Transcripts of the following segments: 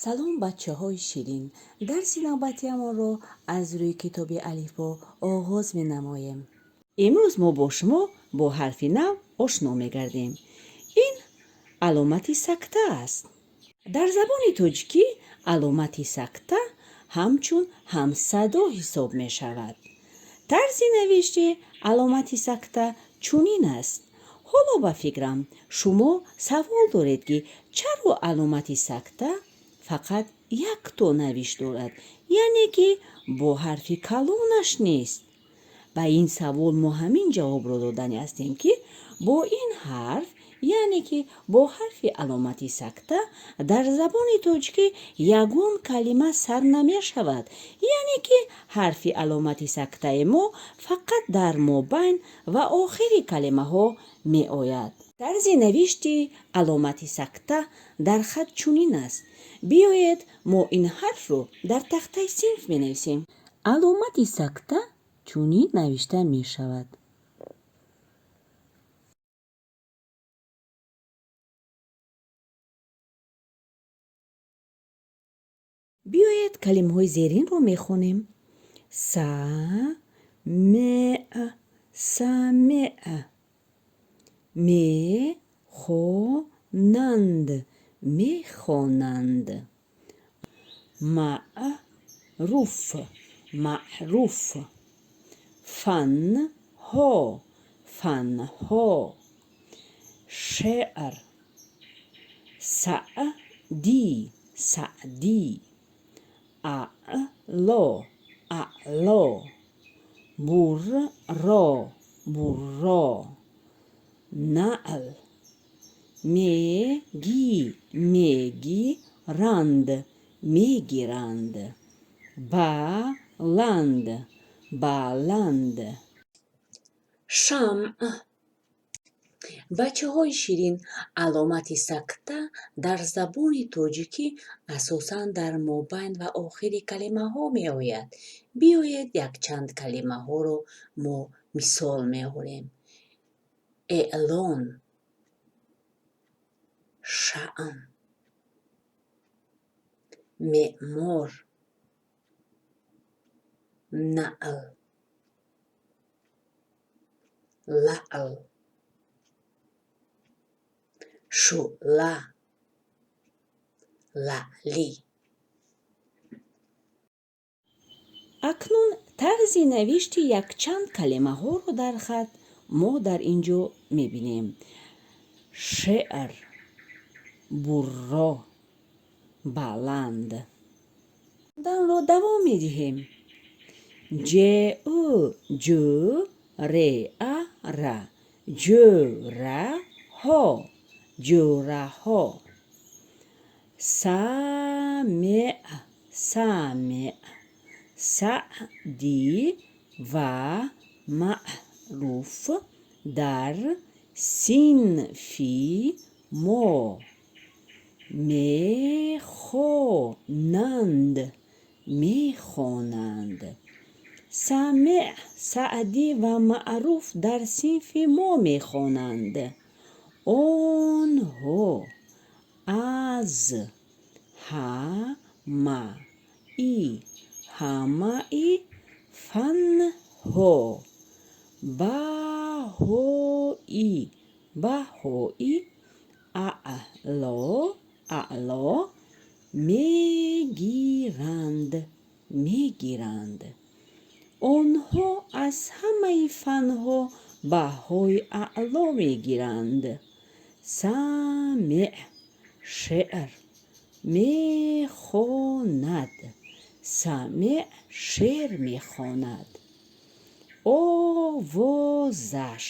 Салом, бачаҳои ширин! Дарси навбатиамонро аз рӯи китоби Алифбо оғоз менамоем. Имрӯз мо бо шумо бо ҳарфи нав ошно мегардем. Ин аломати сакта аст. Дар забони тоҷикӣ аломати сакта ҳамчун ҳамсадо ҳисоб мешавад. Тарзи навишти аломати сакта чунин аст. Ҳоло ба фикрам, шумо савол доред, ки чаро аломати сакта фақат якто навишт дорад, яъне ки бо ҳарфи калонаш нест. Ба ин савол мо ҳамин ҷавобро додани ҳастем, ки бо ин ҳарф, яъне ки бо ҳарфи аломати сакта дар забони тоҷикӣ ягон калима сар намешавад. Яъне ки ҳарфи аломати сактаи мо фақат дар мобайн ва охири калимаҳо меояд. Тарзи навишти аломати сакта дар хат чунин аст. Биёед, мо ин ҳарфро дар тахтаи синф менависем. Аломати сакта чунин навишта мешавад. Биёед, калимаҳои зеринро мехонем. Са, ме, самеъ, мехонанд, мехонанд, маъруф, маъруф, фанҳо, фанҳо, шеър, саъдӣ, саъдӣ, аъло, аъло, бурро, бурро, наъл, меги, мегиранд, мегиранд, баланд, баланд, шамъ. Бачаҳои ширин, аломати сакта дар забони тоҷикӣ асосан дар мобайн ва охири калимаҳо меояд. Биёед, якчанд калимаҳоро мо мисол меорем. Эълон, шаън, меъмор, наъл, лаъл, шӯъла, лаълӣ. Акнун тарзи навишти якчанд калимаҳоро дар хат мо дар ин ҷо мебинем. Шеър, бурро, баланд. Данро давом медиҳем. Ҷ, ӯ, ҷ, р, а, р, ҷӯраҳо, ҷӯраҳо, самеъ, самеъ, саъдӣ ва маъруф дар синфи мо мехонанд, мехонанд. Самеъ, Саъдӣ ва Маъруф дар синфи мо мехонанд. Онҳо аз ҳамаи фанҳо баҳои аъло мегиранд, мегиранд. Онҳо аз ҳамаи фанҳо баҳои аъло мегиранд. Самеъ шеър мехонад. Самеъ шеър мехонад. Овозаш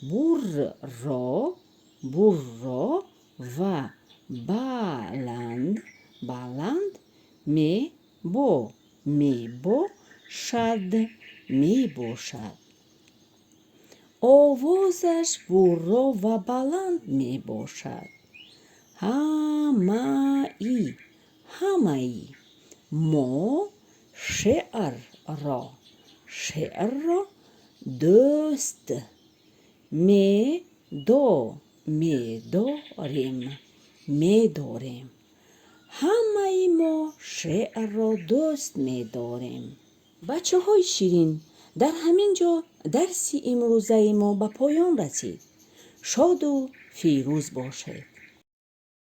бурро ва баланд мебошад. Овозаш бурро ва баланд мебошад. Ҳамаи мо шеърро дӯст медорем. Медорем. Ҳамаи мо шеърро дӯст медорем. Бачаҳои ширин, дар ҳамин ҷо дарси имрӯзаи мо ба поён расид. Шоду фирӯз бошед.